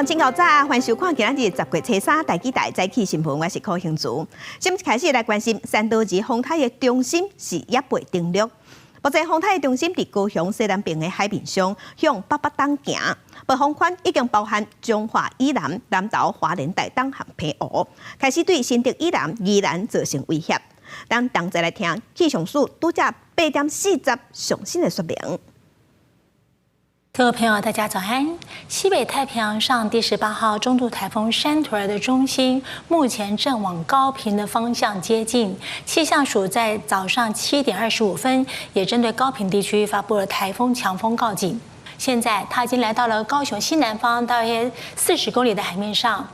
眾請夠早，歡迎收看今仔日10月初三台語台早起新聞，我是柯興祖。先開始來關心山道二風台的中心是猶未登陸。目前風台的中心佇高雄西南邊的海面上，向北北東行。暴風圈已經包含彰化以南、南投、花蓮、台東和澎湖，開始對新竹以南、宜蘭造成威脅。咱同齊來聽氣象署拄才8點40上新的說明。各位朋友，大家早安！西北太平洋上第18號中度颱風山圖兒的中心，目前正往高屏的方向接近。氣象署在早上7點25分，也針對高屏地區發布了颱風強風告警。現在它已經來到了高雄西南方大約40公里的海面上。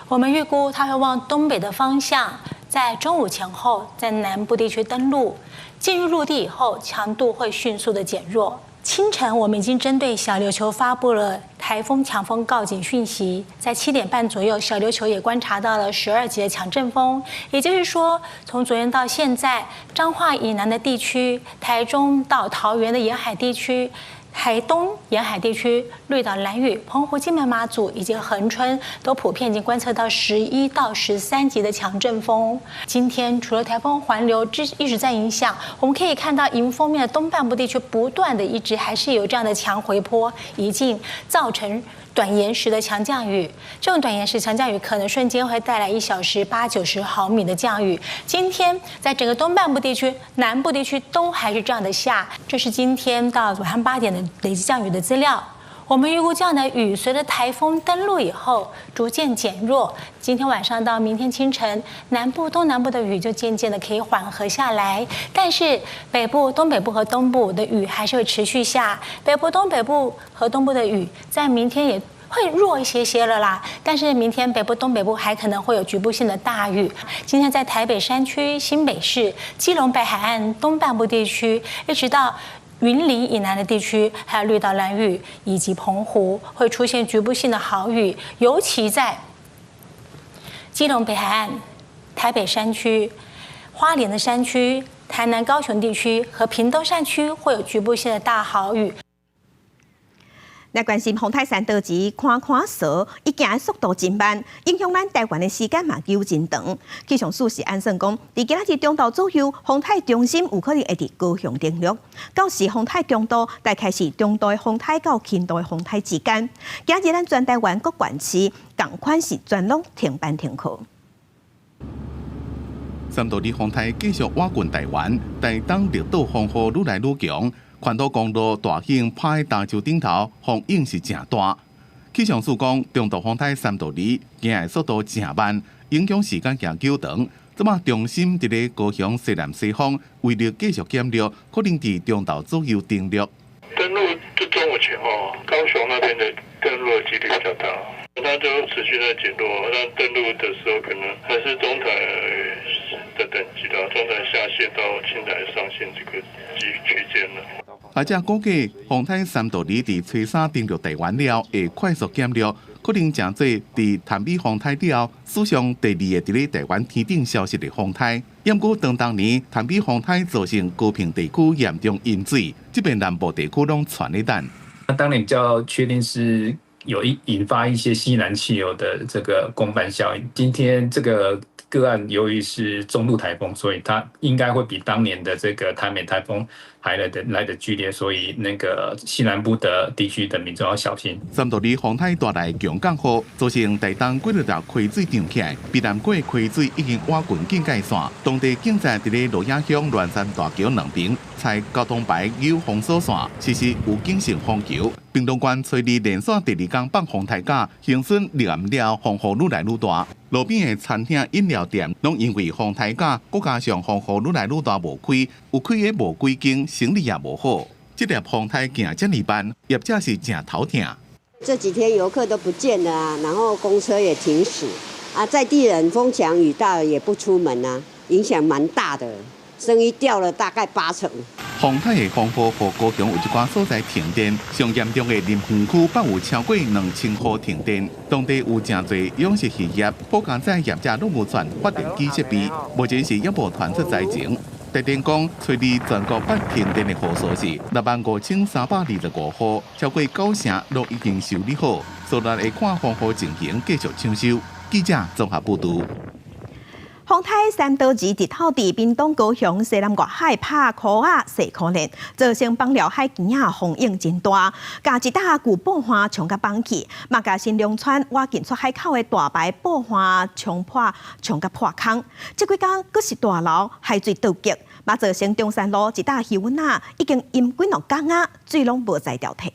我們預估它會往東北的方向，在中午前後在南部地區登陸。進入陸地以後，強度會迅速的減弱。清晨，我們已經針對小琉球發布了颱風強風告警訊息，在7點半左右，小琉球也觀察到了12級的強陣風。也就是說，從昨天到現在，彰化以南的地區、台中到桃園的沿海地區、台東沿海地區、綠島、蘭嶼、澎湖、金門、馬祖以及恆春，都普遍已經觀測到11到13級的強陣風。今天除了颱風環流之一直在影響，我們可以看到迎風面的東半部地區不斷的一直還是有這樣的強回波移進，造成短延時的強降雨。這種短延時強降雨可能瞬間會帶來1小時80、90毫米的降雨。今天在整個東半部地區、南部地區都還是這樣的下。這是今天到晚上8點的累計降雨的資料。我們預估這樣的雨隨着颱風登陸以後逐漸減弱。今天晚上到明天清晨，南部、東南部的雨就漸漸的可以緩和下來，但是北部、東北部和東部的雨還是會持續下。北部、東北部和東部的雨在明天也會弱一些些了啦，但是明天北部、東北部還可能會有局部性的大雨。今天在台北山區、新北市、基隆北海岸東半部地區，一直到雲林以南的地區，還有綠島、蘭嶼以及澎湖，會出現局部性的豪雨，尤其在基隆北海岸、台北山區、花蓮的山區、台南、高雄地區和屏東山區會有局部性的大豪雨。來關心風台山道二寬寬趖，伊行的速度真慢，影響咱台灣的時間嘛糾真長。氣象署是按算講，佇今仔日中晝左右，風台中心有可能會佇高雄登陸。到時風台強度大概是中度的風台到輕度的風台之間。今仔日咱全台灣各縣市仝款是全攏停班停課。山道二風台繼續倚近台灣，台東綠島風雨愈來愈強。環島公路大雨拍佇大樹頂頭，風湧是誠大。氣象署講，中度風台山道二行的速度誠慢，影響時間誠久長。這馬中心佇咧高雄西南西方，威力繼續減弱，可能佇中晝左右登陸。登陸就中午前後，高雄那邊的登陸的幾率比較大，它就持續在減弱。但登陸的時候可能還是中台的等級啦，中台下限到輕台上限這個區間了。而且估計風台山道二佇初三登陸台灣了，會快速減弱，可能成做佇潭美風台了後，史上第二个佇咧台灣天頂消失的風台。毋過當當年潭美風台造成高屏地區嚴重淹水，這邊南部地區攏傳咧等。那當年比較確定是有引發一些西南氣流的這個共伴效應。今天這個個案由於是中度颱風，所以它應該會比當年的這個台美颱風還來得劇烈，所以那個西南部的地區的民眾要小心。山道二風台帶來強降雨，造成台東幾若條溪水漲起來，卑南谷溪水已經倚近警戒線，當地警察佇咧鹿野鄉鸞山大橋兩邊拆交通牌有封鎖線，實施預警性封橋。屏東縣初二連續第二工放風台假，恆春立暗了風雨愈來愈大，路邊的餐廳、飲料店攏因為風台假，閣加上風雨愈來愈大無開，有開的無幾間，生意也無好。這粒風台行遮爾慢，業者是誠頭疼。這幾天遊客都不見了啊，然後公車也停駛啊，在地人風強雨大也不出門啊，影響蠻大的，生意掉了大概8成。風台的風雨，予高雄有一寡所在停電，上嚴重的林園區北有超過2000戶停電，當地有誠濟養殖漁業，好佳哉業者攏有傳發電機設備，目前是猶無傳出災情。台電講，初二全國北停電的戶數是6萬5325戶，超過九成攏已經修理好。所以會看風雨情形繼續搶修。記者綜合報導。風颱山道二日頭佇屏東高雄西南外海拍箍仔細箍連，造成枋寮海墘仔風湧真大，共一搭舊布帆沖甲枋去，嘛共新農村倚近出海口的大排布帆沖破沖甲破空。這幾工閣是大流海水倒激，嘛造成中山路一搭魚塭仔已經淹幾落工仔，水攏無才調退。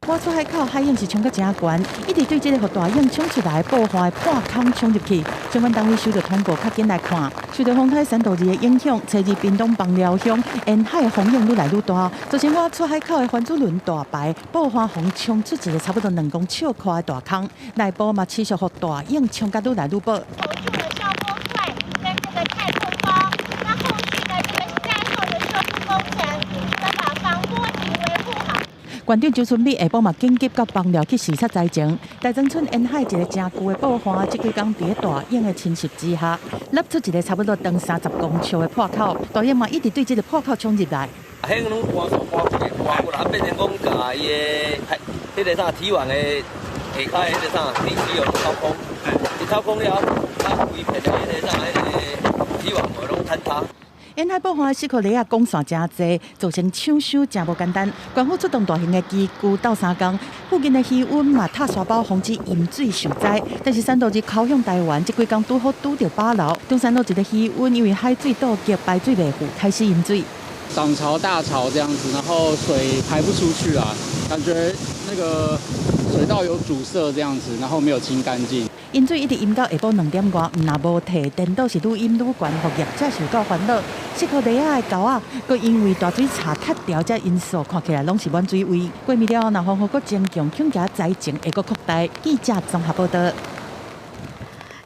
倚出海口海湧是衝甲誠懸，一直對這个予大湧衝出來布帆的破空衝入去。相關單位收到通報，較緊來看，受到風颱山道二的影響，初二屏東枋寮鄉沿海風湧愈來愈大，造成倚出海口的帆子輪大排布帆予衝出一个差不多2公尺寬的大空，內部嘛持續予大湧衝甲愈來愈薄。跟這個太空包，那後續的這個災後的修復工程，要把防波堤維護好。縣長周春米下晡嘛緊急到枋寮去視察災情。大莊村沿海一个誠舊的布帆，這幾工佇咧大湧的侵襲之下，凹出一个差不多長30公尺的破口。大湧嘛一直對這个破口衝入來。彼攏搬煞搬過，搬過來，啊變成講共伊的彼个啥堤網的下跤彼個啥地基有掏空，一掏空了，啊規片的彼个啥彼个堤網攏坍塌。沿海布帆的死殼犁仔管線誠濟，造成搶修誠無簡單。縣府出動大型的機具鬥相共，附近的漁塭嘛拆沙包防止淹水受災。但是山道二尻響台灣，這幾工拄好拄著飽流，中山路一個漁塭因為海水倒激排水袂赴，開始淹水。漲潮大潮這樣子，然後水排不出去啊，感覺那個水道有阻塞這樣子，然後沒有清乾淨。淹水一直淹到下晡2點外，毋若無退，顛倒是愈淹愈懸，予業者受夠煩惱。死殼犁仔的溝仔，閣因為大水槽塌掉這因素，看起來攏是滿水位。過暝了後，若風雨閣增強，恐驚災情會閣擴大。記者綜合報導。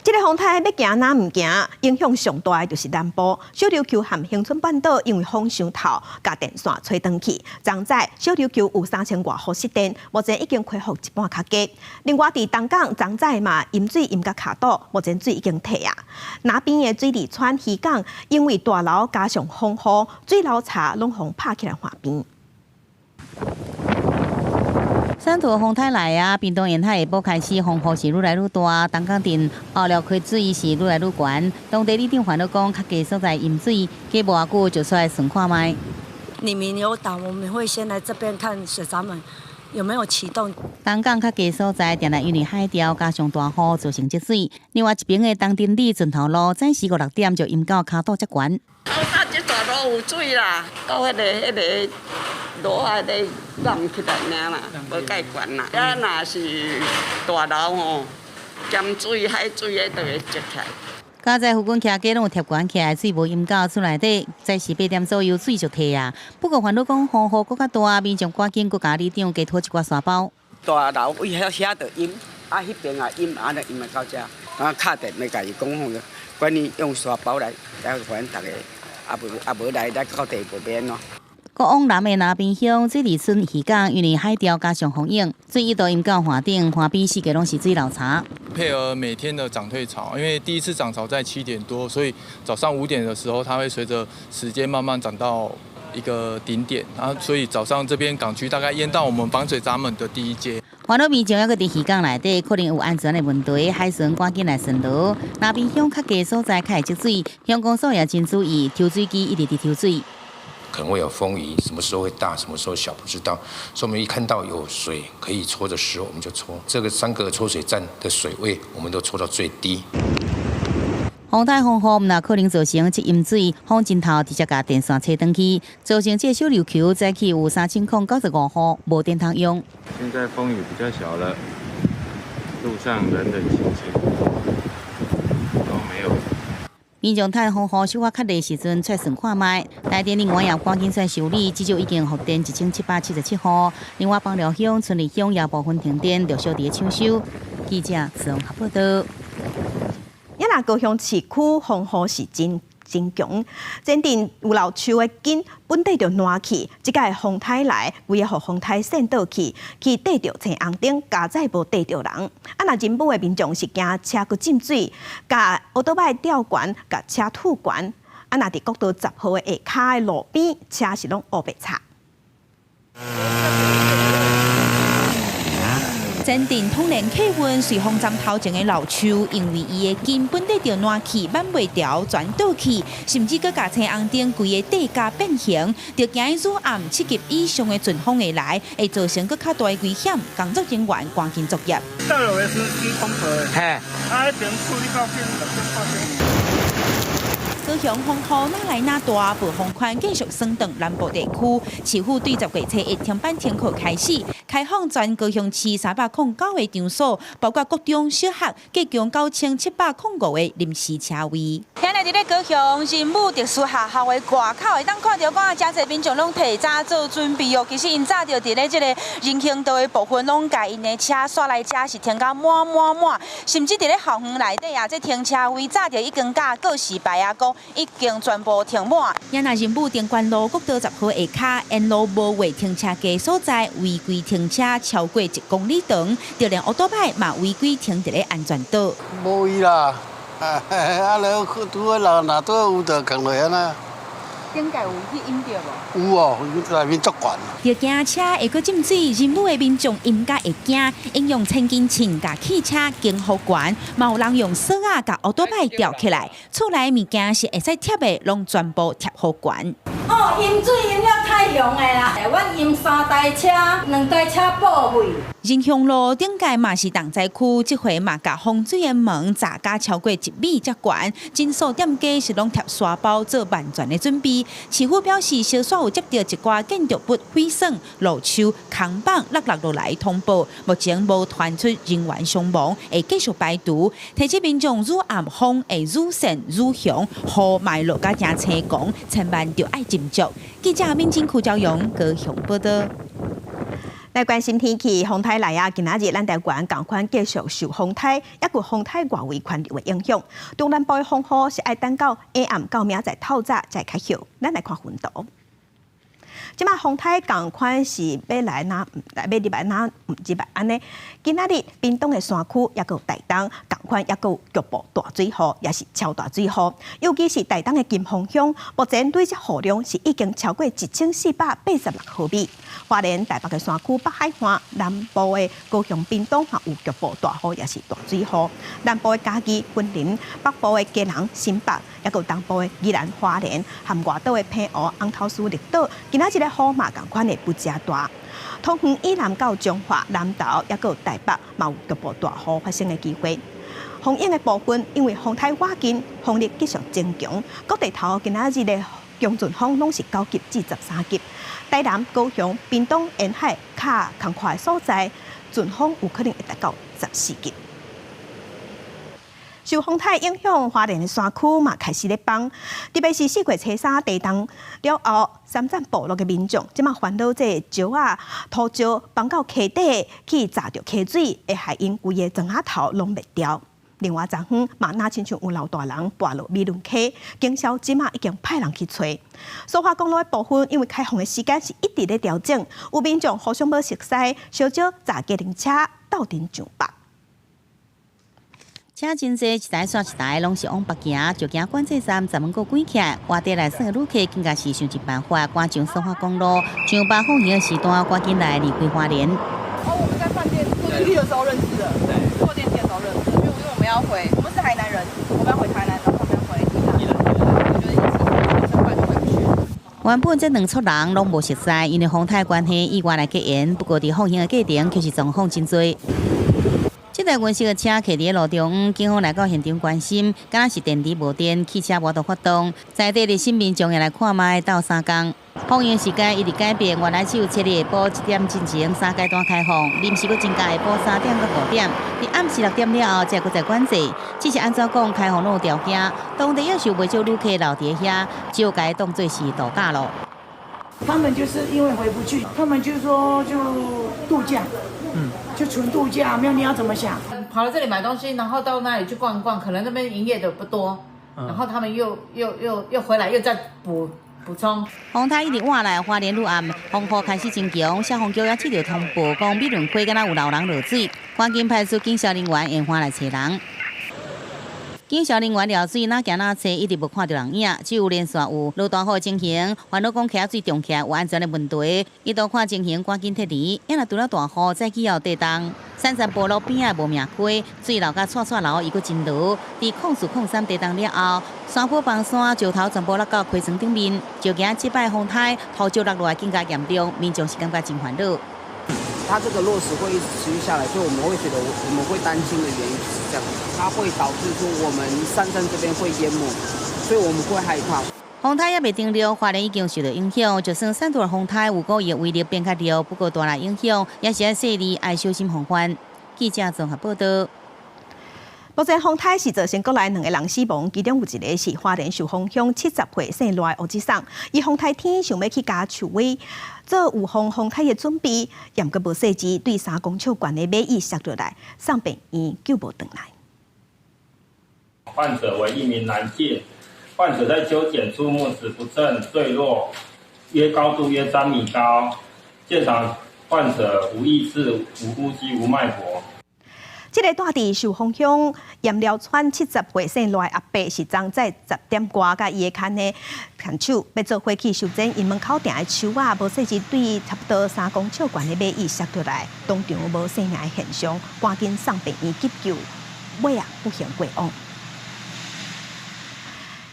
這个風颱欲行若毋行，影響上大的就是南部小琉球和恆春半島，因為風傷透，共電線吹斷去。昨早小琉球有3000外戶失電，目前已經恢復一半較低。另外，佇東港昨早嘛淹水淹甲跤肚，目前水已經退啊。那邊的水利村漁港，因為大流加上風雨，水流槽攏予拍起來岸邊。山圖風颱來啊，屏東沿海下晡開始風雨是愈來愈大，東港鎮後寮溪水是愈來愈懸。當地里長煩惱講，較低所在淹水，過無偌久就出來算看覓。你們有擋，我們會先來這邊看水閘門有沒有啟動。東港較低所在，定定因為海潮加上大雨造成積水。另外一邊的東丁里盡頭路，早時五六點就淹到跤肚遮懸。透早這大路有水啦，到彼个路仔咧挵起來爾啦，無介懸啦。啊，若是大流吼，鹹水、海水，彼就會積起來。佳哉附近徛家攏有貼懸起來，水無淹到厝內底，早時8點左右水就退啊。不過煩惱講風雨閣較大，民眾趕緊閣共里長加拖一寡沙包。大流位遐遐就淹，啊，彼邊也淹，啊，就淹會到遮。啊，敲電話共伊講吼，關於用沙包來來還逐家，啊無啊無來來到地步欲按怎。閣往南的那邊鄉水里村漁港，因為海潮加上風湧，水一度淹到岸頂，岸邊四界攏是水流槽。配合每天的漲退潮，因為第一次漲潮在7點多，所以早上5點的時候，它會隨着時間慢慢漲到一個頂點，然後所以早上這邊港區大概淹到我們防水閘門的第一階。煩惱民眾猶閣佇漁港內底，可能有安全的問題，海巡趕緊來巡邏。那邊鄉較低所在較會積水，鄉公所也真注意，抽水機一直佇抽水。可能會有風雨，什麼時候會大，什麼時候小不知道。所以我們一看到有水可以抽的時候，我們就抽。這個三個抽水站的水位，我們都抽到最低。風颱風雨，毋若可能造成積淹水，風真透直接共電線吹斷去，造成這個小琉球早起有3095戶無電通用。現在風雨比較小了，路上冷冷清清，都沒有。民眾趁風雨小可較熱時陣出來算看覓，台電另外也趕緊出來修理，至少已經復電1777戶。另外，枋寮鄉、春里鄉也部分停電，陸續佇咧搶修。記者綜合報導。也若高雄市區風雨是真真強，前陣有老樹的根本底就爛去，這擺風颱來，規个予風颱扇倒去，去綴著青紅燈，佳哉無綴著人。啊，若仁武的民眾是驚車閣浸水，共歐多擺吊懸，共車吐懸。啊，若佇國道10號的下跤的路邊，車是攏烏白插。前鎮通聯客運瑞芳站頭前的老樹，因為伊的根本得著暖氣挽袂牢，全倒去，甚至閣共青紅燈規个地架變形，著驚雨暗7級以上的陣風會來，會造成閣較大的危險。工作人員趕緊作業。大樓的是新通的，嘿，啊，彼邊處理到變2.8。高雄風雨哪來哪大，暴風圈繼續鎖斷南部地區。市府對10月初一停班停課開始，開放全高雄市309個場所，包括國中小學，提供9705個臨時車位。今日佇咧高雄仁武特殊學校的外口，會當看著講，誠濟民眾攏提早做準備哦。其實𪜶早就佇咧這個人行道的部分，攏共𪜶的車煞來遮是停甲滿滿滿，甚至佇咧校園內底啊，這停車位早就已經共告示牌啊，講已經全部停滿。也若仁武登關路國道10號下跤，沿路無畫停車格所在，違規停車超過1公里長，就連歐多擺嘛違規停佇咧安全島。無位啦，啊，了拄仔人若拄有就扛落按呢。頂屆有去淹著無？有哦，內面足懸。著驚車會閣浸水，仁武的民眾淹甲會驚，𪜶用千斤秤共汽車肩予懸，嘛有人用索仔共烏多擺吊起來，厝內物件是會使貼的，攏全部貼予懸。哦，淹水淹了太凶的啦！阮淹三台車，兩台車報廢。仁雄路頂屆嘛是重災區，這回嘛共風水的門閘甲超過1米遮懸，真數店家是攏貼沙包做萬全的準備。市府表示，小煞有接著一寡建築物毀損、路樹、扛棒落落落來通報，目前無傳出人員傷亡，會繼續排除。提醒民眾雨暗風會愈跣愈強，雨嘛會落甲誠青狂，千萬著愛斟酌。記者敏晶、柯昭勇高雄報導。來關心天氣，風颱來啊！今仔日咱台灣仝款繼續受風颱，抑閣風颱外圍環流的影響。中南部的風雨是愛等到下暗到明仔載透早才會較歇。咱來看雲圖。這馬風颱仝款是欲來哪來欲入來哪毋入來按呢？今仔日屏東的山區，抑閣有台東仝款，抑閣有局部大水雨，也是超大水雨。尤其是台東的金峰鄉，目前累積雨量是已經超過1486毫米。花蓮台北的山區北海岸南部的高雄屏東嘛有局部大雨，也是大水雨。南部的嘉義、雲林，北部的基隆、新北，抑閣有東部的宜蘭、花蓮，和外島的澎湖、紅頭嶼、綠島，今仔日的雨嘛仝款會不誠大。桃園以南到彰化、南投，抑閣有台北，嘛有局部大雨發生的機會。風湧的部分，因為風颱倚近，風力繼續增強，各地頭今仔日的強陣風攏是9級至13級。台南、高雄、屏東沿海較空曠的所在，陣風有可能會達到14級。受風颱影響，花蓮的山區嘛開始咧崩，特別是四月初三地動了後，三棧部落的民眾，這馬煩惱這個石仔土石崩到溪底去閘著溪水，會害𪜶規个莊仔頭攏滅掉。另外，昨昏嘛，若親像有老大人跋落美崙溪，警消這馬已經派人去揣。蘇花公路的部分，因為開放的時間是一直咧調整，有民眾互相無熟似，小少載計程車鬥陣上北。車真濟，一台煞一台，攏是往北行，就驚管制站閘門閣關起來。外地來耍的旅客更加是想盡辦法，趕上蘇花公路，上北放行的時段，趕緊來離開花蓮。哦，我們在飯店坐電梯的時候認識的，對，坐電梯的時候認識，因為我們要回，我們是台南人，我們要回台南，然後他們要回宜蘭，就是一起吃飯就回不去。原本這兩撮人攏無熟似，因為風颱關係意外來結緣。不過佇放行的過程，卻是狀況真濟。這台銀色的車停佇路中，警方來到現場關心，敢若是電池無電，汽車無度發動。在地的新民眾也來看覓鬥相共。放行時間一直改變，原來只有七日下晡7點進前三階段開放，臨時閣增加下晡3點到5點，佇暗時6點了後才閣再管制。只是按怎講開放攏有條件，當地猶是有袂少旅客留佇遐，只有共當做是度假咯。他們就是因為回不去，他們就說就度假，就純度假，沒有你要怎麼想？跑來這裡買東西，然後到那裡去逛逛，可能那邊營業的不多，然後他們又回來又再補充。風颱一直倚來，花蓮雨暗，風雨開始增強，消防局也接著通報，講美崙溪敢若有老人落水，趕緊派出警消人員沿岸來揣人。警消人員撩水，哪行哪揣，一直無看著人影，只有連線有落大雨情形，煩惱講溪仔水漲起來有安全的問題，伊都看情形趕緊撤離。也若拄了大雨，再起後地動，三山部落邊仔無名溪，水流甲掣掣流，伊閣真濁。佇04、03地動了後，山坡崩山，石頭全部落到溪床頂面，就驚這擺風颱土石落落來更加嚴重，民眾是感覺真煩惱。它這個落石會一直持續下來，所以我們會覺得我們會擔心的原因是這樣，它會導致說我們三山這邊會淹沒，所以我們會害怕。風颱猶未登陸，花蓮已經受到影響，就算散度風颱有故意威力變較弱，不過帶來影響也是愛細膩，愛小心防範。記者綜合報道。目前風颱是造成國內兩个人死亡，其中有一个是花蓮壽豐鄉70歲姓賴的胡志送，伊風颱天想欲去咬樹威，做預防風颱的準備，毋過無細緻，對3公尺懸的馬椅摔落來，送病院救無轉來。患者為一名男性，患者在修剪樹木時不慎墜落，約高度約3米高，現場患者無意識、無呼吸、無脈搏。這个住佇壽豐鄉鹽寮村70歲姓賴阿伯是昨早10點外，佮伊的牽的牽手，欲做伙去修剪𪜶門口埕的樹仔，無細緻對差不多3公尺懸的馬椅摔落來，當場無生命的現象，趕緊送病院急救，尾仔不幸過往。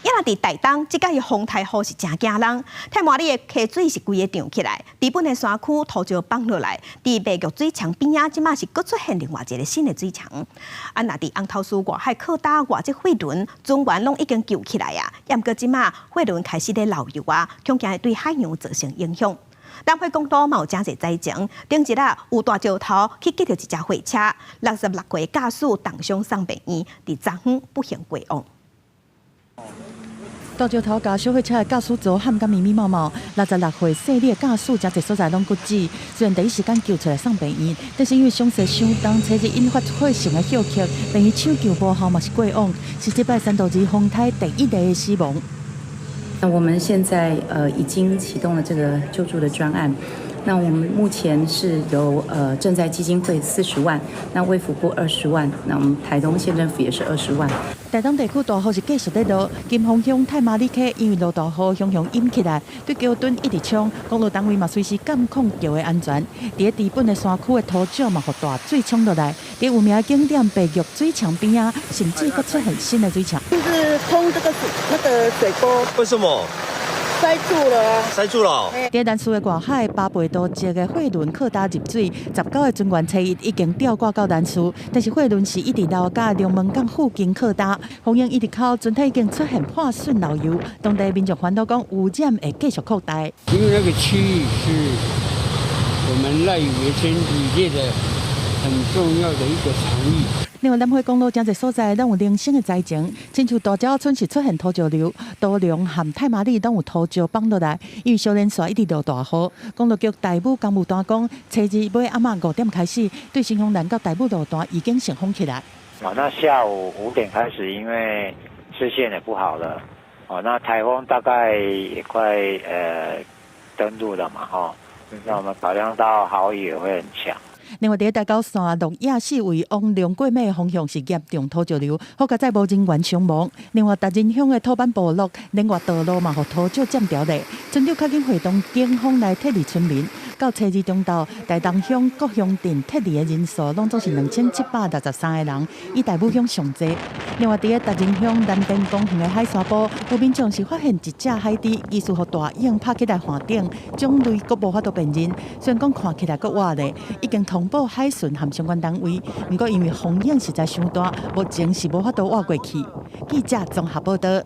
也若佇台東，這擺風颱雨是誠驚人，太麻里的溪水是規个漲起來，知本的山區土石崩落來，佇白玉水牆邊仔，這馬是閣出現另外一个新的水牆。啊，若佇紅頭嶼外海靠搭偌濟貨輪，船員攏已經救起來啊，毋過這馬貨輪開始咧漏油啊，恐驚會對海洋造成影響。南迴公路嘛有誠濟災情，頂一日有大石頭去擊著一隻貨車，66歲駕駛重傷送病院，佇昨昏不幸過往。大石頭共小貨車的駕駛座陷甲密密麻麻，66歲細膩的駕駛誠濟所在攏骨折。雖然第一時間救出來送病院，但是因為傷勢傷重，初日引發血性的休克，病院搶救無效嘛是過往，是這擺山道二風颱第一个死亡。那我們現在已經啟動了這個救助的專案。那我們目前是由賑災基金會40萬，那衛福部20萬，那我們台東縣政府也是20萬。台東地區大雨是繼續咧落，金峰鄉太麻里溪因為落大雨，雄雄淹起來，對橋墩一直沖，公路單位嘛隨時監控橋的安全。佇咧知本的山區的土石嘛，予大水沖落來，佇有名的景點白玉水牆邊仔，甚至閣出現新的水牆。就是沖這個水，那個水溝。為什麼？塞住了，塞住了。佇蘭嶼的外海，巴貝多籍的貨輪靠搭入水，19个船員初一已經吊掛到蘭嶼，但是貨輪是一直漏到龍門港附近靠搭，風湧一直靠，船體已經出現破損漏油，當地民眾煩惱講污染會繼續擴大。因為那個區域是我們賴以為生漁業的很重要的一個場域。另外，南迴公路誠濟所在攏有零星的災情，親像大石村是出現土石流，多良和太麻里攏有土石崩落來，因為小連續一直落大雨，公路局大武工務單講，初二尾暗仔5點開始，對新豐南到大武路段已經先封起來。哦，那下午5點開始，因為視線也不好了，哦，那颱風大概也快登陸了嘛，吼，那我們考量到豪雨也會很強。另外，佇台九線鹿野四圍往龍過尾方向是嚴重土石流，好佳哉無人員傷亡。另外，達仁鄉的土板部落，另外道路嘛，予土石佔掉咧。村長較緊會動警方來撤離村民。到初二中晝，台東鄉各鄉鎮撤離的人數攏總是2763個人，以大武鄉上濟。另外，佇咧達仁鄉南邊公園的海沙埔，有民眾是發現一隻海豬，疑似予大蠅拍起來岸頂，種類閣無法度辨認。雖然講看起來閣活咧，已經通報海巡和相關單位，毋過因為風湧實在傷大，目前是無法度倚過去。記者綜合報道。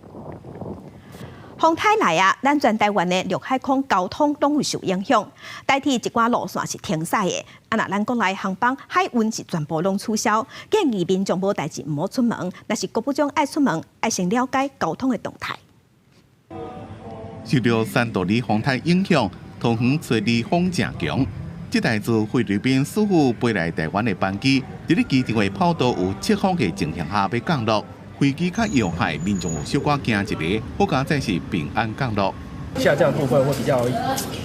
風颱來啊，咱全台灣的陸海空交通攏會受影響。台鐵一寡路線是停駛的，啊，若咱國內航班、海運是全部攏取消。建議民眾無代誌毋好出門，若是閣不將愛出門，愛先了解交通的動態。受著珊度里風颱影響，桃園初二風誠強。這台自菲律賓師傅飛來台灣的班機，佇咧機場的跑道有側風的情形下欲降落。飛機較搖晃，民眾有小可驚一下，好佳哉是平安降落。下降部分會比較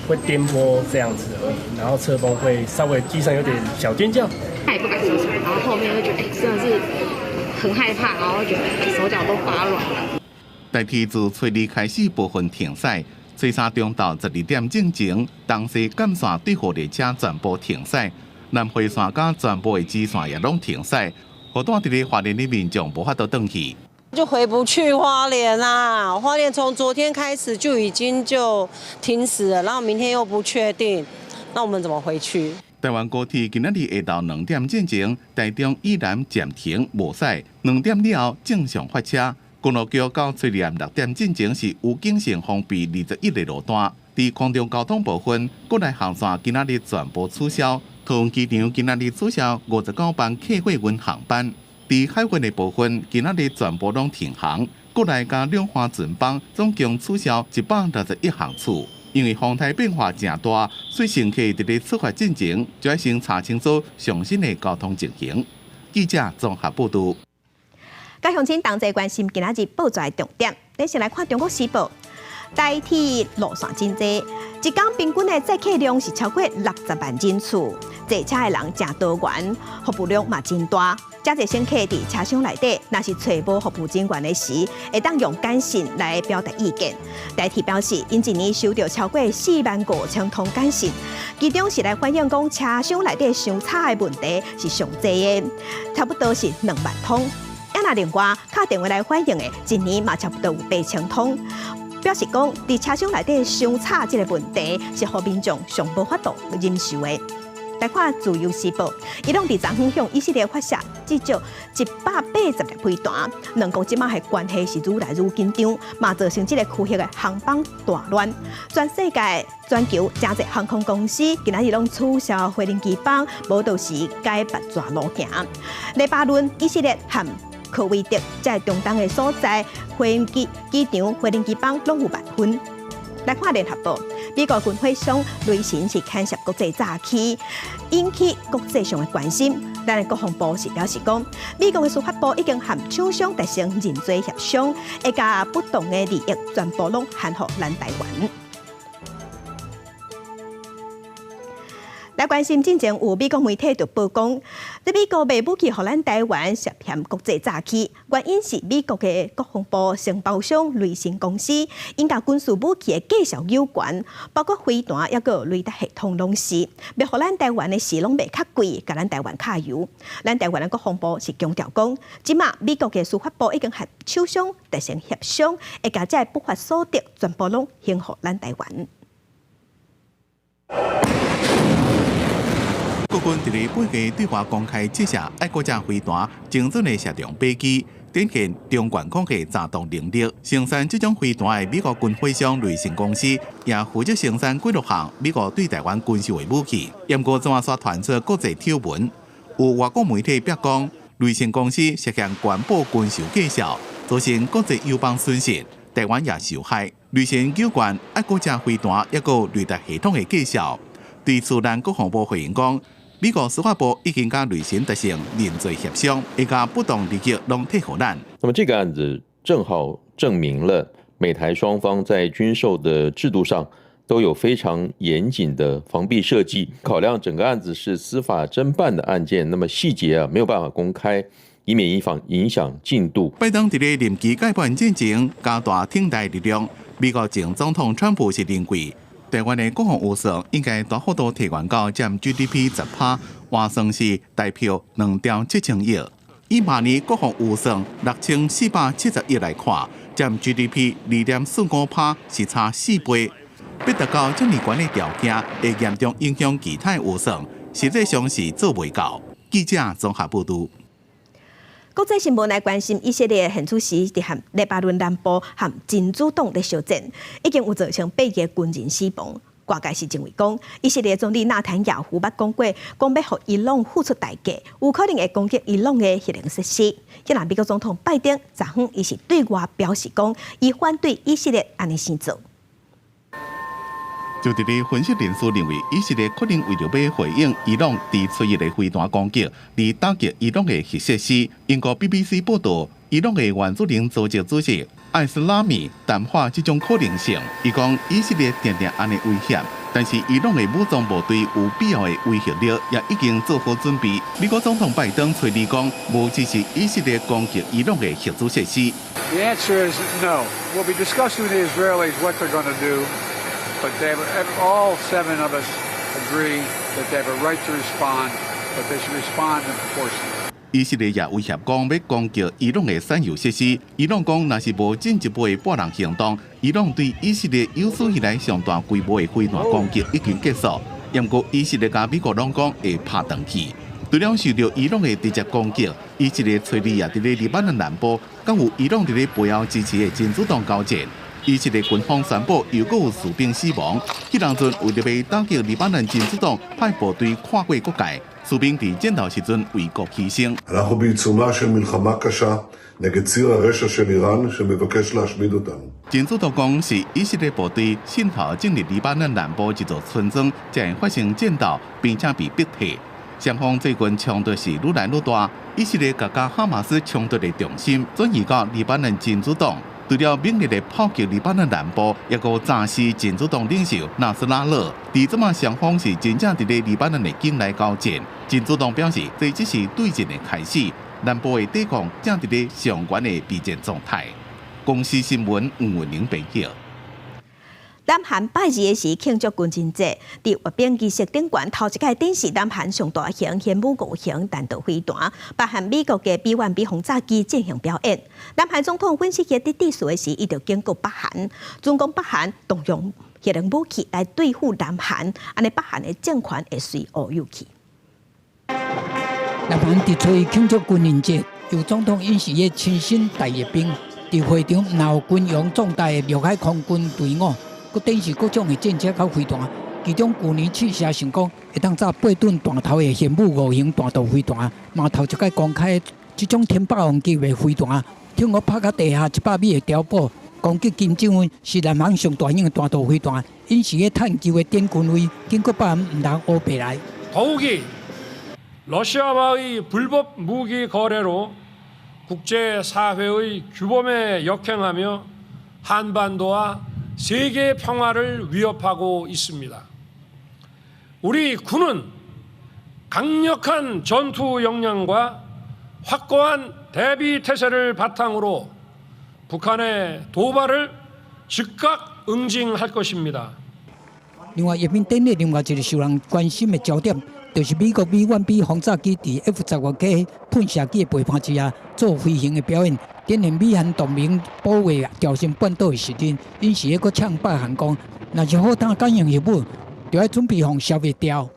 會顛簸這樣子而已，然後側風會稍微機上有點小尖叫。他也不敢說什麼，然後後面會覺得，欸，真的是很很害怕，然後覺得手腳都發軟了。台鐵自初二開始部分停駛，初三中晝12點進前，東西幹線對號列車全部停駛，南迴線佮全部的支線也攏停駛，予蹛佇咧花蓮的民眾無法度轉去。就回不去花蓮啦！花蓮從昨天開始就已經就停駛了，然後明天又不確定，那我們怎麼回去？台灣高鐵今仔日下晝2點進前，台中以南暫停無駛，2點了後正常發車。公路局到初二暗6點進前是預警性封閉21個路段。佇空中交通部分，國內航線今仔日全部取消，桃園機場今仔日取消59班客貨運航班。佇海運的部分，今仔日全部攏停航，國內佮兩岸船班總共取消161航次。因為風台變化誠大，所以乘客佇咧出發進前就愛先查清楚上新的交通情形。記者綜合報導。佮鄉親同齊關心今仔日報紙重點，咱先來看《中國時報》。台鐵路線真濟，一工平均的載客量是超過60萬人次，坐車的人誠多元，服務量嘛真大。誠濟乘客佇車廂內底，若是揣無服務人員的時，會當用簡訊來表達意見。台鐵表示，𪜶一年收著超過4萬5千通簡訊，其中是來反映講車廂內底傷吵的問題是上濟的，差不多是2萬通。啊，若另外敲電話來反映的，一年嘛差不多有8000通。表示講，佇車廂內底傷吵這个問題，是予民眾上無法度忍受的。來看《自由時報》，伊朗佇昨昏向以色列發射至少180粒飛彈，兩國這馬的關係是愈來愈緊張，嘛造成這个區域的航班大亂。全世界、全球誠濟航空公司今仔日攏取消飛行機班，無就是改別逝路行。黎巴嫩、以色列和科威特這中東的所在，飛機機場、飛行機班攏有萬分。來看聯合報，美國軍火商雷神是牽涉國際詐欺，引起國際上的關心。咱的國防部是表示講，美國的司法部已經和廠商達成認罪協商，會共不當的利益全部攏還予咱台灣。來關心進前有美國媒體就報講，這美國賣武器予咱台灣涉嫌國際詐欺，原因是美國的國防部承包商雷神公司，𪜶共軍事武器的價數有關，包括飛彈抑閣雷達系統攏是，欲予咱台灣的時攏賣較貴，共咱台灣揩油。咱台灣的國防部是強調講，這馬美國的司法部已經和廠商達成協商，會共這不法所得全部攏還予咱台灣。國軍佇咧八月對外公開試射愛國者飛彈，精準的射中飛機，展現中懸空的戰鬥能力。生產這種飛彈的美國軍火商雷神公司，也負責生產幾落項美國對台灣軍售的武器。毋過這馬煞傳出國際醜聞，有外國媒體表講，雷神公司涉嫌關報軍售價數，造成國際友邦損失，台灣也受害。雷神有關愛國者飛彈抑閣雷達系統的價數，對此咱國防部回應講，美國司法部已經佮雷神達成認罪協商，會共不當利益攏退予咱。那麼這個案子正好證明了美台雙方在軍售的制度上都有非常嚴謹的防弊設計。考量整個案子是司法偵辦的案件，那麼細節啊沒有辦法公開，以免影響影響進度。拜登佇咧任期屆滿進前加大挺台力量，美國前總統川普是認為，台灣的國防預算應該大幅度提懸到佔 GDP 10%，換算是台票2兆7千億。以明年國防預算6470億來看，佔 GDP 2.45%是差4倍。欲達到這麼懸的條件，會嚴重影響其他預算，實際上是做袂到。記者綜合報導。國際新聞來關心，以色列現此時佇和黎巴嫩南部和真主黨佇相戰，已經有造成8個軍人死亡。外界是認為講，以色列總理納坦雅胡捌講過，講欲予伊朗付出代價，有可能會攻擊伊朗的核能設施。這若美國總統拜登昨昏伊是對外表示講，伊反對以色列按呢生做。就佇咧分析人士認為，以色列可能為著欲回應伊朗佇初一的飛彈攻擊，而打擊伊朗的核設施。英國 BBC 報導，伊朗的原子能組織主席艾斯拉米淡化這種可能性。伊講以色列定定按呢威脅，但是伊朗的武裝部隊有必要的威脅力，也已經做好準備。美國總統拜登揣二講，無支持以色列攻擊伊朗的核子設施。 The answer is no. We'll be discussing with the Israelis what they're going to do, but they have, all seven of us agree that they have a right to respond, but they should respond in proportion. 以色列也威脅講欲攻擊伊朗的產油設施。伊朗講，若是無進一步的駁人行動，伊朗對以色列有史以來上大規模的飛彈攻擊已經結束。毋過以色列佮美國攏講會拍轉去。除了受著伊朗的直接攻擊，以色列揣二也佇咧黎巴嫩南部，佮有伊朗佇咧背後支持的真主黨交戰。以色列軍方宣布又閣有士兵死亡。彼當陣為著欲打擊黎巴嫩真主黨，派部隊跨過國界，士兵佇戰鬥時陣為國犧牲。 אנחנו בעיצומה של מלחמה קשה נגד ציר הרשע של איראן שמבקש להשמיד אותנו. 真主黨講是以色列部隊滲透進入黎巴嫩南部一座村莊，才會發生戰鬥，並且被逼退。雙方最近衝突是愈來愈大，以色列共哈馬斯衝突的重心轉移到黎巴嫩真主黨。除了猛烈的炮擊黎巴嫩南部，抑閣炸死真主黨領袖納斯拉勒。佇這馬雙方是真正佇咧黎巴嫩的境內交戰。真主黨表示，這只是對戰的開始，南部的抵抗正佇咧上懸的備戰狀態。公視新聞吳文玲編譯。南韓拜二的時慶祝軍人節，佇閱兵儀式頂懸頭一擺展示南韓上大型玄武五型彈道飛彈，包含美國的 B-1B 轟炸機進行表演。南韓總統尹錫悅佇致辭的時，伊就警告北韓，準講北韓動用核能武器來對付南韓，按呢北韓的政權會隨烏有去。南韓佇初二慶祝軍人節，由總統尹錫悅親身帶閱兵，佇會場若有軍容壯大的陸海空軍隊伍。閣展示各種的戰車佮飛彈，其中舊年試射成功，會當炸8噸彈頭的玄武五型彈道飛彈，嘛頭一擺公開這種天霸王級的飛彈，聽講拍甲地下100米的碉堡，攻擊金正恩是南韓上大型的彈道飛彈，尹錫悅探究的點軍威，警告北韓毋通烏白來。 더욱이 러시아와의 불법 무기 거래로 국제사회의 규범에 역행하며 한반도와 세계 평화를 위협하고 있습니다. 우리 군은 강력한 전투 역량과 확고한 대비 태세를 바탕으로 북한의 도발을 즉각 응징할 것입니다. 另外，閱兵典禮另外一个受人關心的焦點，就是美國 B-1B 轟炸機佇 F-16K 噴射機的陪伴之下做飛行的表演，展現美韓同盟保衛朝鮮半島的實力。尹錫悅閣嗆北韓講，若是好膽敢用核武，就愛準備予消滅掉。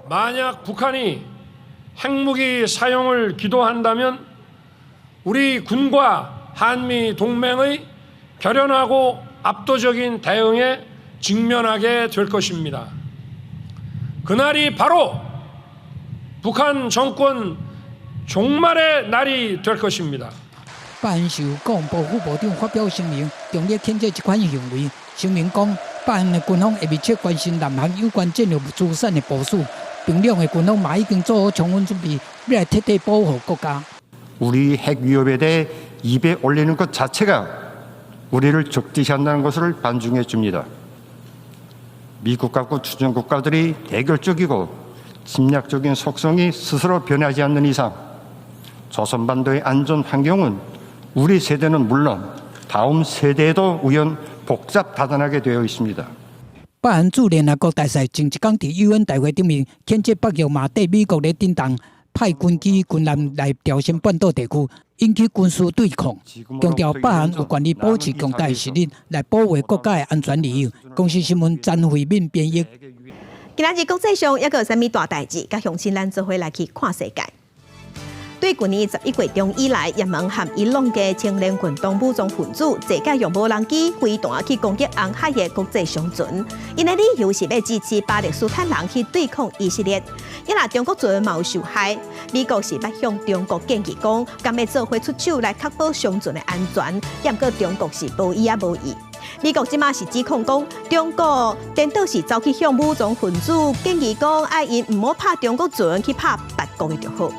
만약 북한이 핵무기 사용을 기도한다면 우리 군과 한미 동맹의 결연하고 압도적인 대응에 직면하게 될 것입니다. 그날이 바로 북한 정권 종말의 날이 될 것입니다. 北韓受國防部副部長發表聲明，強烈譴責這款行為。聲明講，北韓的軍方會密切關心南韓有關戰略資產的部署，平壤的軍方嘛已經做好充分準備，欲來徹底保護國家。 우리 핵 위협에 대해 입에 올리는 것 자체가 우리를 적대시한다는 것을 반증해 줍니다. 미국과 주변 국가들이 대결적이고 침략적인 속성이 스스로 변하지 않는 이상 조선반도의 안전 환경은 우리 세대는 물론 다음 세대에도 위험 복잡다단하게 되어 있습니다. 北韓駐聯合國大使前一工佇 UN 大會頂面譴責北約嘛綴美國咧頂動派軍機軍艦來朝鮮半島地區引起軍事對抗，強調北韓有權利保持強大的實力來保衛國家的安全利益。公視新聞詹慧敏編譯。今仔日國際上猶閣有啥物大代誌？佮鄉親咱做伙來去看世界。對舊年11月中以來，也門和伊朗的青年運動武裝分子，坐架用無人機飛彈去攻擊紅海的國際商船。𪜶的理由是欲支持巴勒斯坦人去對抗以色列。伊若中國船嘛有受害，美國是捌向中國建議講，敢欲做伙出手來確保商船的安全。毋過中國是無依也無意。美國這馬是指控講，中國顛倒是走去向武裝分子建議講，愛𪜶毋好拍中國船，去拍別國的就好。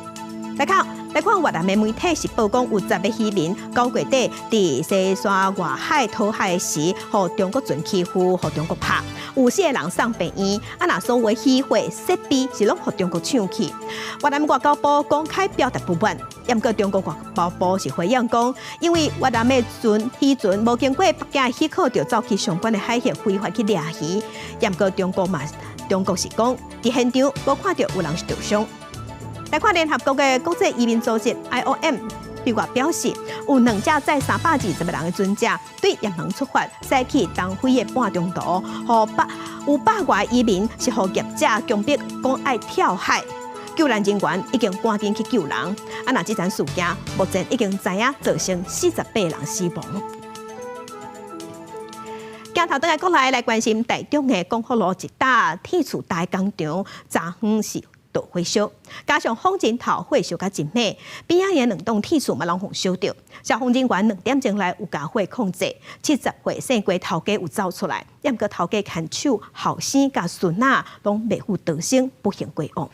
來看，來看越南的媒體是報講有10个漁民9月底佇西沙外海討海時，予中國船欺負，予中國拍，有四个人送病院。啊，若所有漁貨設備是攏予中國搶去。越南外交部公開表達不滿，毋過中國外交部是回應講，因為越南的船漁船無經過北京的許可就走去相關的海域非法去掠魚。毋過中國嘛，中國是講佇現場無看著有人受傷。來看聯合國的國際移民組織 IOM 對外表示，有兩架載320個人的船隻對也門出發，駛去東非的半中途，予百有百外移民是予業者強迫講愛跳海，救難人員已經趕緊去救人。啊，若這場事件目前已經知影造成48人死亡。鏡頭轉來國內來關心台中的光復路一帶鐵厝大工廠，昨昏是著火燒，加上風箏頭火燒甲真猛，邊仔的兩棟鐵厝嘛攏予燒著。消防人員2點鐘來有共火控制，70歲姓郭頭家有走出來，毋過頭家牽手後生佮孫仔攏袂赴逃生，不幸過往。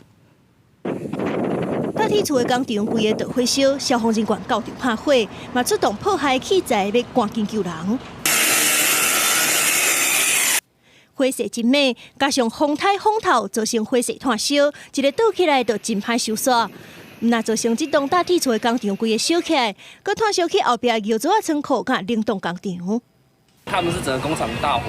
大鐵厝的工廠規个著火燒，消防人員到場拍火，嘛出動破壞器材欲趕緊救人。火勢真猛，加上風颱風頭，造成火勢湠燒，一个倒起來就真歹收煞。毋但造成這棟大鐵厝的工廠規个燒起來，閣湠燒去後壁窑灶仔倉庫佮冷凍工廠。他們是整個工廠大火，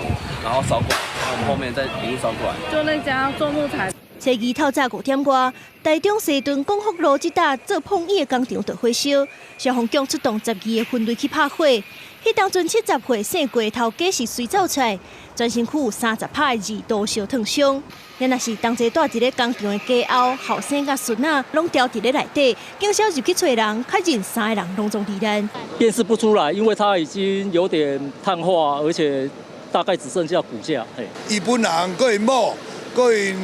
然後燒過來，然後我們後面再一路燒過來。就那家做木材。初二透早5點外，台中西屯光復路這搭做膨椅的工廠著火燒，消防局出動12個分隊去拍火。彼當陣70歲姓郭頭家是隨走出來，全身軀有30拍的二度燒燙傷。若是同齊蹛佇咧工廠的家後後生佮孫仔，攏牢佇咧內底，警消入去揣人，確認三个人攏總罹難。辨識不出來，因為他已經有點碳化，而且大概只剩下骨架。伊本人，閣𪜶某，閣𪜶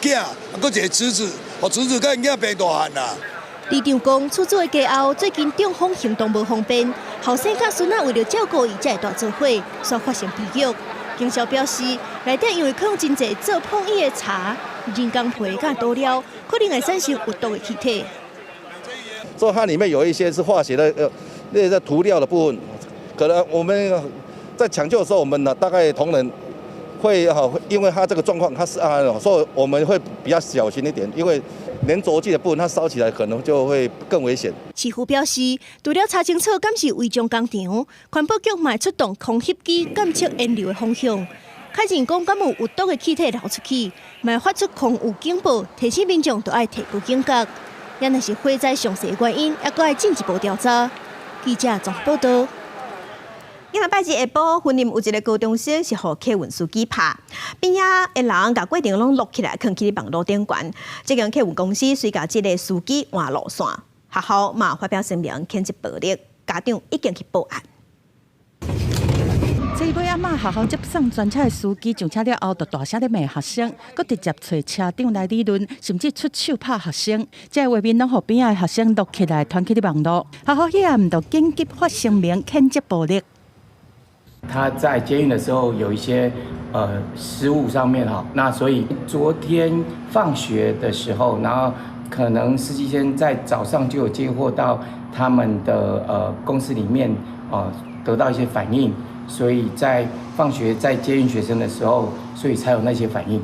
囝，閣一個侄子，予侄子佮𪜶囝爬大漢啦。里長講，厝主的家後最近中風行動無方便，後生佮孫仔為著照顧伊，才會蹛做伙，煞發生悲劇。警消表示，內底因為放真濟做膨椅的柴、人工皮佮塗料，可能會產生有毒的氣體。所以它裡面有一些是化學的，那些塗料的部分，可能我們在搶救的時候，我們呢大概同仁會哈，因為它這個狀況，它是啊，所以我們會比較小心一點，因為黏著劑的部分，它燒起來可能就會更危險。市府表示，除了查清楚敢是違章工廠，環保局嘛會出動空翕機監測煙流的方向，確認講敢有有毒的氣體流出去，嘛會發出空霧警報，提醒民眾著愛提高警覺。也若是火災詳細原因，猶閣愛進一步調查。記者綜合報道。今仔拜二下晡，雲林有一个高中生是予客運司機拍，邊仔的人共過程攏錄起來，囥去網路頂懸。這間客運公司隨共這个司機換路線，學校嘛發表聲明譴責暴力，家長已經去報案。這尾仔馬學校接送專車的司機上車了後，就大聲咧罵學生，閣直接揣車長來理論，甚至出手拍學生。這個畫面攏予邊仔的學生錄起來，傳去佇網路。學校遐毋就緊急發聲明譴責暴力。他在接運的時候有一些失誤上面哈，那所以昨天放學的時候，然後可能司機先在早上就有接獲到他們的公司裡面得到一些反應，所以在放學在接運學生的時候，所以才有那些反應。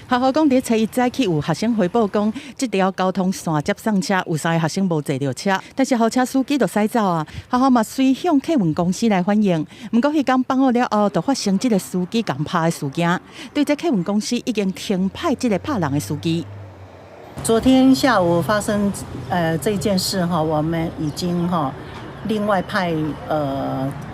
學校講，佇初一早起有學生回報講，這條交通線接送車有三个學生無坐著車，但是校車司機就駛走啊。學校嘛隨向客運公司來反映，毋過彼工放學了後，就發生這个司機共拍的事件。對這客運公司已經停派這个拍人的司機。昨天下午發生這件事哈，我們已經哈另外派